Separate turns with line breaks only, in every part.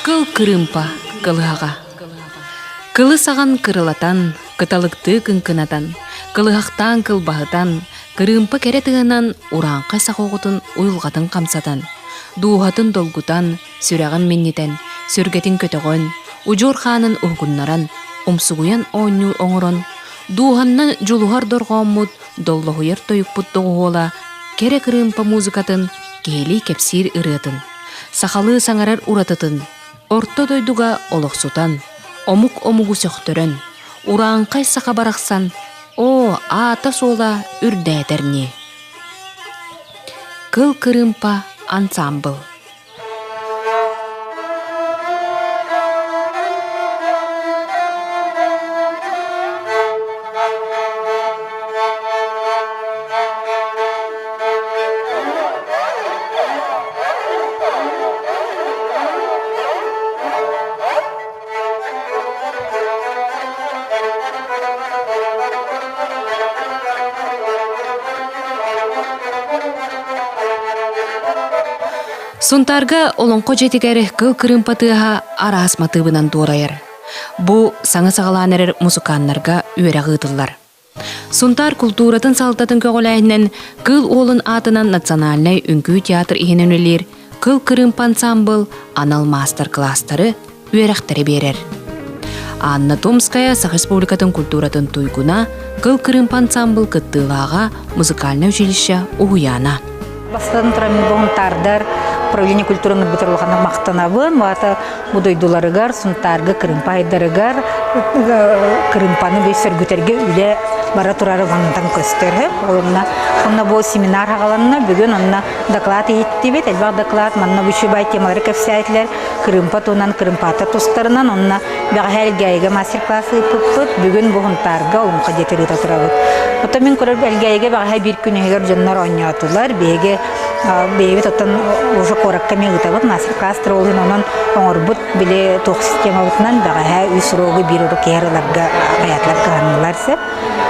Кыл кырыымпа кылыһаҕа. Кылы саҕан кырылатан, кыталыктыы кыҥкынатан, кылыһахтаан кылбаһытан, кырыымпа кэрэ тыынан урааҥхай саха оҕотун уйулҕатын хамсатан, дууһатын долгутан, сүрэҕин минньитэн, сүргэтин көтөҕөн, удьуор хаанын уһугуннаран, умсугуйан оонньуур оҥорон, дууһаннан дьулуһар дорҕооммут, доллоһуйар тойукпут доҕуһуола кэрэ кырыымпа музыкатын, киһилии кэпсиир ырыатын, сахалыы саҥарар уратытын орто дойдуга олохсутан, омук омугу сөхтөрөн, урааҥхай саха барахсан оо, аата-суола үрдээтэр ньии. Кыл кырыымпа ансаамбыл. Сунтаарга Олоҥхо дьиэтигэр кыл кырыымпа тыаһа араас матыыбынан дуорайар. Бу саҥа саҕалаан эрэр мусукааннарга үөрэх ыытыллар. Сунтаар култууратын салалтатын көҕүлээһинэн Кыыл Уолун аатынан национальнай үҥкүү театр иһинэн үлэлиир Кыл Кырыымпа ансаамбыл анал маастар-кылаастары, үөрэхтэри биэрэр. Анна Томская Саха Республикатын культуратын туйгуна, Кыл Кырыымпа ансаамбыл кыттыылааҕа, музыкальнай училище уһуйаана.
Бастатан туран мин Сунтаардар управление культураны бүтэр улаханнык махтанабын. Баата бу дойдуларыгар, Сунтаарга, Кырыымпа айдарыгар Кырыымпаны бу сөргүтэргэ үлэ бара турара мантан көстөр. Онно онно бу семинар хаҕаланна. Бүгүн онно доклад иһиттибит. Элбэх доклад манна бу үчүгэй темалары кэпсээтилэр. Кырыымпа туһунан, кырыымпаата тустарынан онно бэҕэһээ Элгээйигэ мастер-класс ыыппыппыт. Бүгүн бу Сунтаарга Олоҥхо диэки ыыта турабыт. Оттон мин көрөр Элгээйигэ бэҕэһээ биир күн иһигэр дьоннор оонньоотулар. Биһиги бэйэбит оттон уже куоракка эмиэ ыытабыт мастер-класс туралын онон оҥорбут били туох системабытынан бэҕэһээ үс уруогу биир уруок иһэр ыларга хайаатылар кыһаннылар сөп.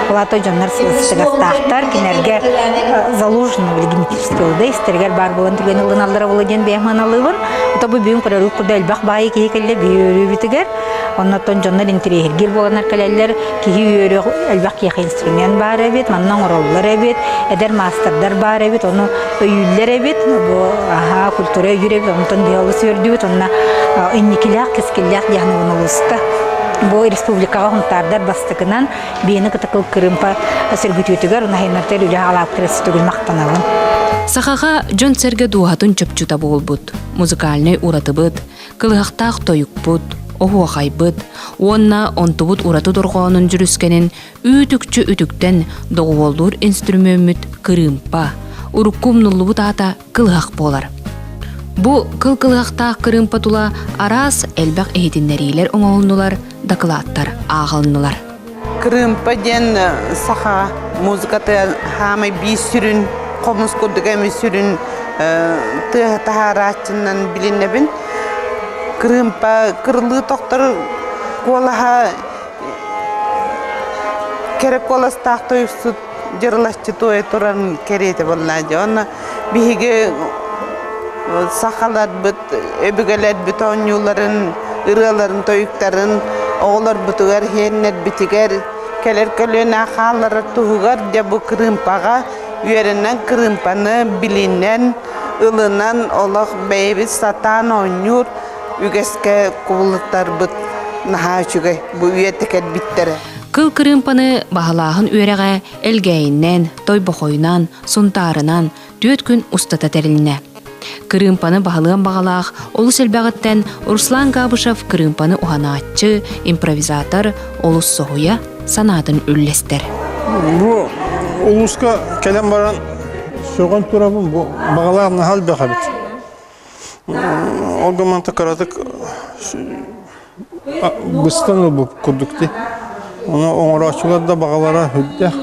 Ол аата дьоннор сылыстыгастаахтар, кинилэргэ заложено били генетически да истэригэр баар буолан түгэн ылыналлара буолуо диэн бэйэм сыаналыыбын. Ото бу бүгүн көрөрүк курдук элбэх баайы киһи кэллэ бүөрүүбүтүгэр. Оннотон дьоннор интэриэһиргиир буоланнар кэлэллэр. Киһи үөрүөх элбэх киһиэхэ инструмент баар эбит, манна оҥороллор эбит, эдэр маастардар баар эбит, ону өйүүллэр эбит. Бу аһаа культура өйүүр эбит, онтон биһи олус үөрдүбүт. Онно инникилээх, кэскиллээх диэн улууста. Бу республикаҕа хунтаардар бастакынан биэни кытакыл кырыымпа сөргүтүүтүгэр унаһайнартар үлэ аҕалаабыттар өстүгүн махтанабын.
Сахаҕа дьон-сэргэ дууһатын чопчута буолбут, музыкальнай уратыбыт, кылыһахтаах тойукпут, оһуохайбыт уонна онтубут ураты дорҕоонун дьүрүскэнин үүт-үкчү үтүктэн доҕуһуоллуур инстрүмүөммүт кырыымпа, урукку умнуллубут аата кылыһах буолар. Бу кыл кылыһахтаах кырыымпа тула араас элбэх иһитиннэриилэр оҥоһулуннулар, дакылааттар ааҕылыннылар.
Кырыымпа диэн саха музыката хаамай биир сүрүн хомус курдук эми сүрүн тыаһы таһаарааччынан билинэбин. Кырыымпа кырылыы тохтор куолаһа кэрэ куоластаах тойуксут дьырылаччы туойа туран кэриэтэ буолла дьэ. Онно биһиги сахаларбыт, өбүгэлэрбит оонньууларын, ырыаларын, тойуктарын оҕолорбутугар, иһиэннэрбитигэр кэлэр көлүөнэ хаалларар туһугар дьэ бу кырыымпаҕа үөрэнэн кырыымпаны билинэн, ылынан олох бэйэбит сатаан оонньуур үгэскэ кубулутарбыт наһаа үчүгэй бу үйэтэ кэлбиттэрэ.
Кыл кырыымпаны баһылааһын үөрэҕэ Элгээйинэн, Тойбохойунан, Сунтаарынан түөрт күн устата тэрилиннэ. Кырыымпаны баһылыан баҕалаах олус элбэҕиттэн Руслан Габышев кырыымпаны уһанааччы, импровизатор олус соһуйа санаатын үллэстэр.
Бу улууска кэлэн баран сөҕөн турабын, бу баҕалаах наһаа элбэх эбит. Ол гынан кыратык быстан ылбыт курдук дии. Ону оҥорооччулар да баҕалара сүрдээх.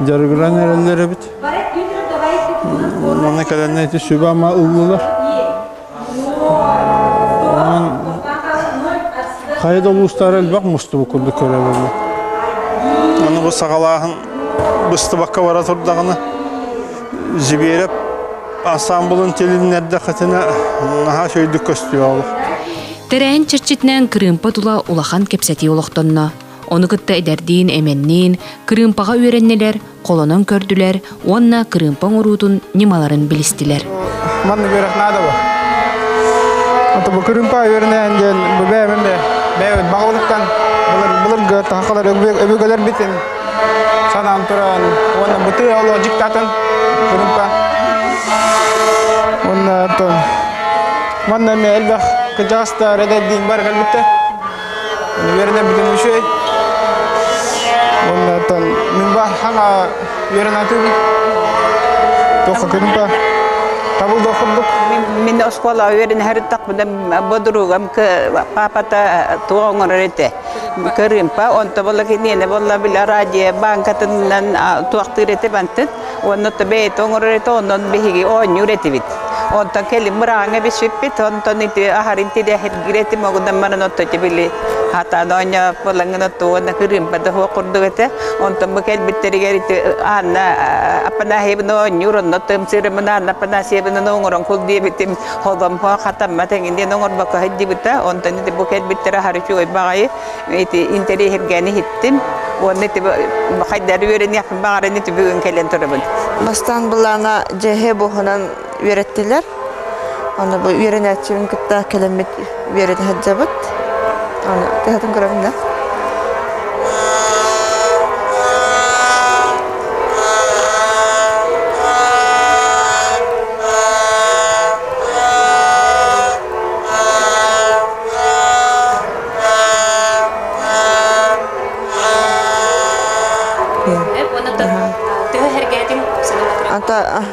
Дьарыгыран эрэллэр эбит. Манна кэлэннэр ити сүбэ-ама ыллылар. Онон хайа да улуустара элбэх мустубут курдук көрөбүн. Аны бу саҕалааһын быстыбакка бара турдаҕына Зибиэрэп ансаамбылын тилиннэрдэххитинэ наһаа үчүгэйдик көстүө ол.
Тэрээһин чэрчитинэн кырыымпа тула улахан кэпсэтии олохтонно. Ону кытта эдэрдиин, эмэнниин кырыымпаҕа үөрэннилэр, холонон көрдүлэр уонна кырыымпа оҥоруутун ньымаларын билистилэр.
Маннык үөрэх наада бу. Ото бу кырыымпа үөрэнээн диэн бу бэйэбин бэйэбит баҕалыктан былыргы тахалар өбүгэлэрбитин санаан туран уонна бу тыа олох дьиктатын кырыымпа уонна манна эмиэ элбэх кырдьаҕастар эдэрдиин бары кэлбиттэр. Үөрэнэрбитин үчүгэй. Уонна оттон мин ба хаҥа үөрэнатыыбын. Туохха кырыымпа табыл да курдук.
Мин оскуола үөрэнэһэр бодуругам папата туох оҥорор этэ. Кырыымпа, онто буолла киниэнэ буолла били радио бааҥкатынан туохтыыр этэ бантын. Уонна бэйэтэ оҥорор этэ, онон биһиги оонньуур этибит. Онтон кэлин мырааҥҥа бишиппит, онтон ити аһарын тирэхиргир этим, огунан баран отто били хатаан оонньоот буолаҥҥын отто уонна кырыымпа да суох курдук этэ. Онтон бу кэлбиттэригэр ити Анна Апанасьевна оонньуур, онно тымсыырымын Анна Апанасьевнаны оҥорон кул диэбитим, холомпо хатаммат эҥин диэн оҥорбокко сылдьыбыта. Онтон ити бу кэлбиттэрэ аһары үчүгэй баҕайы ити интэриэһиргээн иһиттим уонна ити хайдары үөрэниэхпин баҕаран ити бүгүн кэлэн турабын.
Бастаан былаана дьэһэ буһунан үөрэттилэр. Аны бу үөрэнээччибин кытта кэлэммит үөрэтэ сылдьабыт. Аны тыһатын көрөбүн да. Ата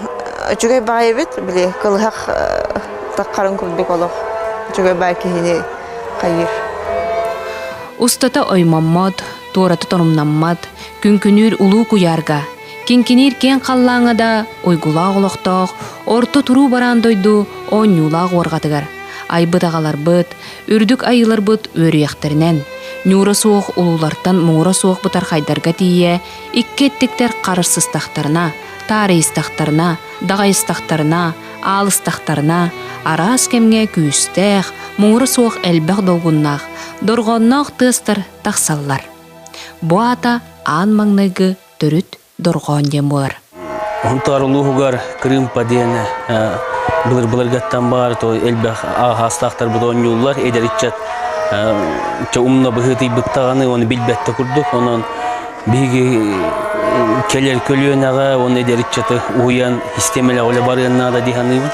үчүгэй баай эбит, били кылыһах таххарын курдук олох үчүгэй баай киһини хайыыр.
Устата оймоммот, туората торумнаммат, күҥкүнүүр улуу куйаарга, киҥкиниир киэҥ халлааҥҥа да уйгулаах олохтоох, орто туруу бараан дойду оонньуулаах уорҕатыгар айбыт аҕаларбыт, Үрдүк айыыларбыт үөрүйэхтэринэн, ньуура суох улуулартан муҥура суох бытархайдарга тиийэ икки эттиктэр харысыстахтарына, таарыйыстахтарына, даҕайыстахтарына, аалыстахтарына, араас кэмҥэ күүстээх, муҥура суох элбэх долгуннаах, дорҕоонноох тыастар тахсаллар. Бу аата аан маҥнайгы төрүт дорҕоон диэн буолар.
Сунтаар улууһугар Крымпа диэн былыр-былыргаттан баар то элбэх аһаастаахтарбыт оонньууллар. Эдэр ыччат умна быһыытыйбыттаҕаны оны билбэттэ курдук. Онон биһиги кэлэр көлүөнэҕэ уонна эдэр ыччаты уһуйан систиэмэлээх үлэ барыан наада дии саныыбын.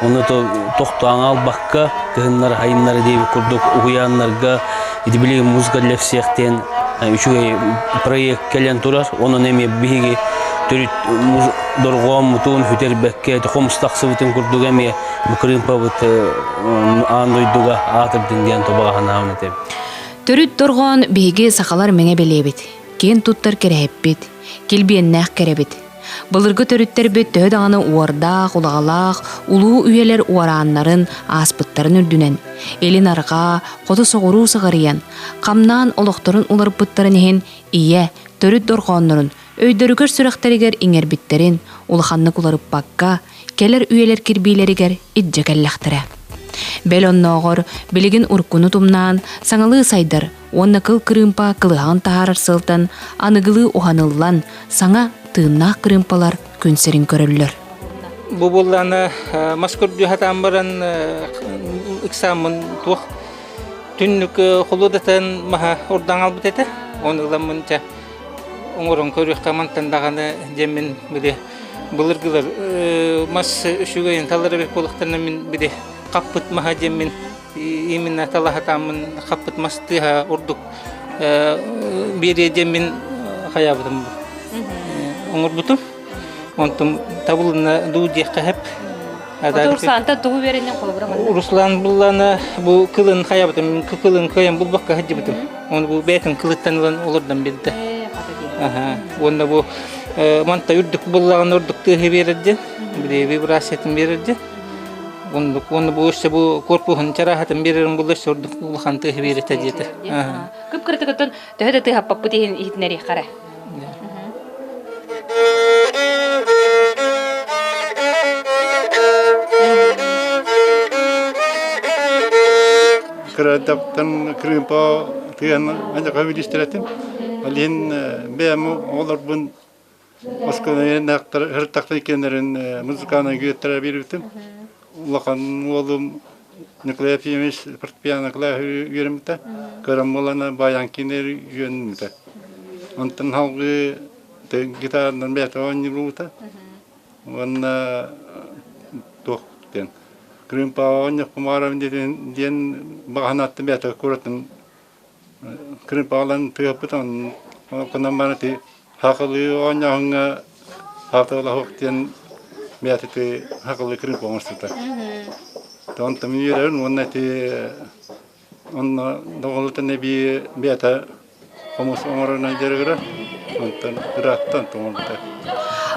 Ону то тохтоон албакка кыһыннары хайыннары диэбит курдук уһуйааннарга ити билигин музыка для всех диэн үчүгэй проект кэлэн турар. Онон эмиэ биһиги төрүт дорҕооммутун сүтэрбэккэ хомус тахсыбытын курдук эмиэ бу кырыымпабыт аан дойдуга аатырдын диэн тобоҕо санаабын этэбин.
Төрүт дорҕоон биһиги сахалар мэҥэ бэлиэбит, киэн туттар кэрэһиппит, килбиэннээх кэрэбит. Былыргы төрүттэрбит төһө даҕаны уордаах, улаҕалаах улуу үйэлэр уорааннарын ааспыттарын үрдүнэн, илин-арҕаа, хоту-соҕуруу сыҕарыйан, хамнаан олохторун уларыппыттарын иһин ийэ, төрүт дорҕооннорун өйдөрүгэр-сүрэхтэригэр иҥэрбиттэрин улаханнык уларыппакка, кэлэр үйэлэр кирбиилэригэр илдьэ кэллэхтэрэ. Бэл оннооҕор билигин уруккуну тумнаан, саҥалыы сайдар уонна кыл кырыымпа кылыһаҕын таһаарар сыалтан аныгылыы уһаныллан, саҥа тыыннаах кырыымпалар күн сирин көрөллөр.
Бу буоллаана мас көрдүү сатаан баран ыксааммын туох түннүк холуодатын маһа урдаан албыт этэ. Оны ыламмын ча оҥорон көрүөххэ мантан даҕаны диэммин били былыргылар мас үчүгэйин талар эбит буоллахтарына мин били хаппыт маһа диэммин именно талаһатааммын хаппыт мас тыаһа ордук биэриэ диэммин хайаабытым оҥорбутум. Онтум табылынна дуу диэххэ сөп.
Руслантан тугу үөрэннин холобура
Руслан буллана бу кылын хайабытым, кылын кыайан булбакка сылдьыбытым. Оны бу бэйэтин кылыттан ылан олордон билдэ. Уонна бу манта үрдүк буллаҕын ордук тыаһы биэрэр диэн, били вибрациятын биэрэр диэн. Оннук уонна бу өссө бу корпуһун чарааһатын биэрэрин булла өссө ордук улахан тыаһы биэрэтэ диэтэ.
Кып-кырытыгыттан төһө да тыаһаппаппыт иһин иһитинэриэххэ эрэ.
Кырадаптан кырыымпа тыан аньака билистэр этим. Ол иһин бэйэм оҕолорбун оскуоланы ырыттахтан иккиэннэрин музыкальнай үөттэрэ биэрбитим. Улахан уолум Николай Ефимович фортепиано кылааһы үөрэммитэ. Кырам буолана баян кинер үөнмүтэ. Онтон салгыы гитаранан бэйэтэ оонньуулубута. Уонна туох диэн Крымпаҕа оонньуохпун баҕарабын диэн баҕаһынааттан бэйэтэ куораттан Крымпаҕалан тыаһаппыт онон баран ити хахылыы оонньооһуҥҥа хаатылаһыах диэн бэйэтэ ити хахылыы крымпа оҥорсубута. Онтон мин үөрэбин уонна ити Онно доҕолутан эбии бэйэтэ хомус оҥорорунан дьарыгыра, онтон ырааттан тоҥорбута.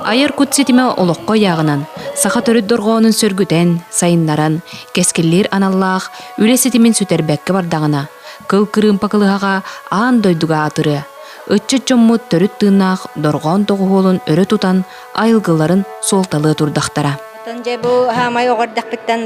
Айар кут ситимэ олоххо ыйааҕынан, саха төрүт дорҕоонун сөргүтэн, сайыннаран, кэскиллиир аналлаах үлэ ситимин сүтэрбэккэ бардаҕына, кыл кырыымпа кылыһаҕа аан дойдуга аатырыа, ыччат дьоммут төрүт тыыннаах дорҕоон доҕуһуолун өрө тутан айылгыларын суолталыа турдахтара.
Оттон дьэ бу хаамай оҕо эрдэхпиттэн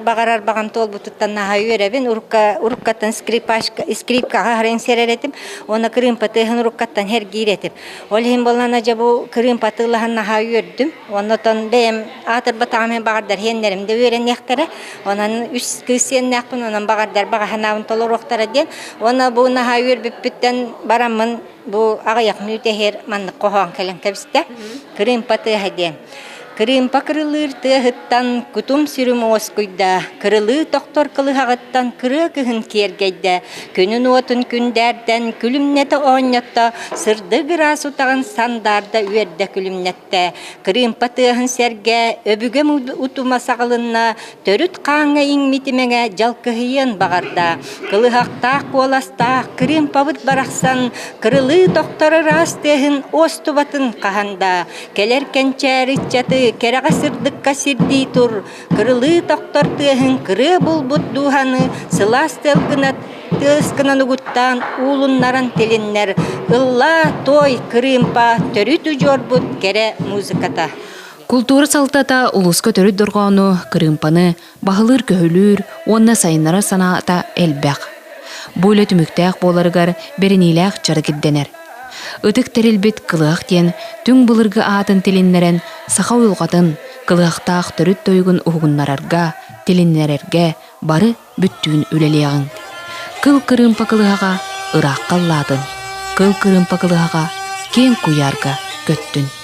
баҕарар баҕам туолбутуттан наһаа үөрэбин. Урукка уруккаттан скрипачка скрипкаҕа харайын сэрэр этим уонна кырыымпа тыаһын уруккаттан сэргиир этим. Ол иһин буоллаҕына дьэ бу кырыымпа тыллаһан наһаа үөрдүм. Уонна оттон бэйэм аатырбатаҕым иһин баҕардар сиэннэрим да үөрэниэхтэрэ. Онон үс кыыс сиэннээхпин, онон баҕардар баҕа санаабын толоруохтара диэн. Уонна бу наһаа үөрбүппүттэн бараммын Бу аҕыйах мүнүүтэ иһэр маннык хоһоон кэлэн кэбистэ. Кырыымпа тыаһа диэн. Кырыымпа кырылыыр тыаһыттан кутум-сүрүм уоскуйда, кырылыы тохтор кылыһаҕыттан кырыа кыһын киэргэйдэ, күнүн уотун күндээрдэн күлүмнэтэ оонньотто, сырдык ыраас утаҕын сандаарда үөрдэ күлүмнэттэ. Кырыымпа тыаһын сэргэ өбүгэм утума саҕылынна, төрүт хааҥҥа иҥмит имэҥэ дьалкыһыйыан баҕарда. Кылыһахтаах куоластаах кырыымпабыт барахсан кырылыы тохтор ыраас тыаһын уостубатын хаһан да. Кэлэр кэнчээри ыччаты кэрэҕэ сырдыкка сирдии тур, кырылыы тохтор тыаһын кырыа булбут дууһаны сылаас тыалгына тыас гынан угуттаан уулуннаран тилиннэр, ыллаа, туой, кырыымпа, төрүт удьуорбут кэрэ музыката.
Култуура салтата улууска төрүт дорҕоону, кырыымпаны баһылыыр-көһүлүүр уонна сайыннарар санаата элбэх. Бу үлэ түмүктээх буоларыгар бэриниилээх дьарык ирдэнэр. Ытык тэрилбит Кылыһах диэн түҥ былыргы аатын тилиннэрэн саха уйулҕатын, кылыһахтаах төрүт тойугун уһугуннарарга, тилиннэрэргэ бары бүттүүн үлэлиэҕиҥ. Кыл кырыымпа кылыһаҕа ыраахха ыллаатын, кыл кырыымпа кылыһаҕа киэҥ куйаарга көттүн.